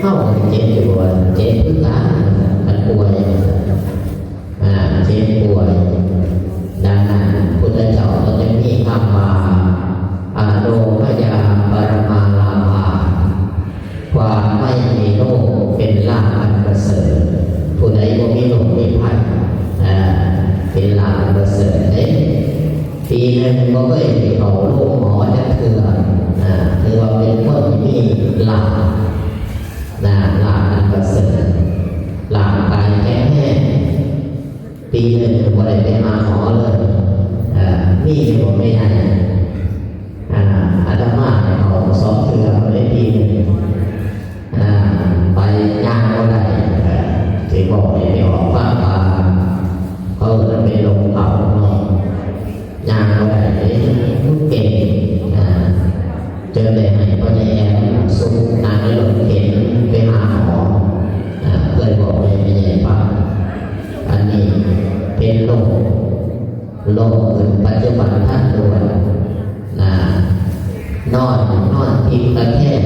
ເຮົາກໍເຈັບຢູ່ວ່າເຈັບຄືກັນ ມັນປ່ວຍ ອ່າ ເຈັບປ່ວຍ. ດັ່ງນັ້ນ ພຸດທະເຈົ້າກໍຈຶ່ງມີຄຳວ່າ ອະໂລພະຍາປະມາລາພາ ຄວາມໄມ່ມີໂລກເປັນລາບອັນປະເສີດ. ຜູ້ໃດບໍ່ມີໂລກມີໄພ ອ່າ ເປັນລາບອັນປະເສີດເດ້. ປີໜຶ່ງບໍ່ເຄີຍໄດ້ເຂົ້າໂຮງໝໍຈັກເທື່ອ ອ່າ ຖືວ່າເປັນຄົນທີ່ມີລາບ ນາ ລາບອັນປະເສີດ, ຮ່າງກາຍແຂງແຮງ. ປີໜຶ່ງບໍ່ໄດ້ໄປຫາໝໍເລີຍ. ເອີ ມີຢູ່ບໍ່ແມ່ໃຫຍ່? ອາ ອາດຕະມາເຂົ້າສອງເທື່ອບໍ່ໄດ້ປີໜຶ່ງ. ອາ ໄປຍ່າງບໍ່ໄດ້. ເອີ ຊິບອກໃຫ້ໄປອອກຟາມປ່າ ເຂົາເອີ້ນວ່າເປັນໂລກເກົ່າເນາະ. ຍ່າງບໍ່ໄດ້ເດ້ ເກັ່ງ ອ່າ ຈົນໄດ້ໃຫ້ພໍ່ໃຫຍ່ແອມສຸກນັ່ງໃນລົດເຂັນໄປຫາໝໍ. ອ່າ ເຄີຍບອກແມ່ໃຫຍ່ຟັງ ອັນນີ້ເປັນໂລກ ໂລກຂຶ້ນປັດຈຸບັນທັນດ່ວນ ນາ ນອນ ນອນຕິດຕະແຄງ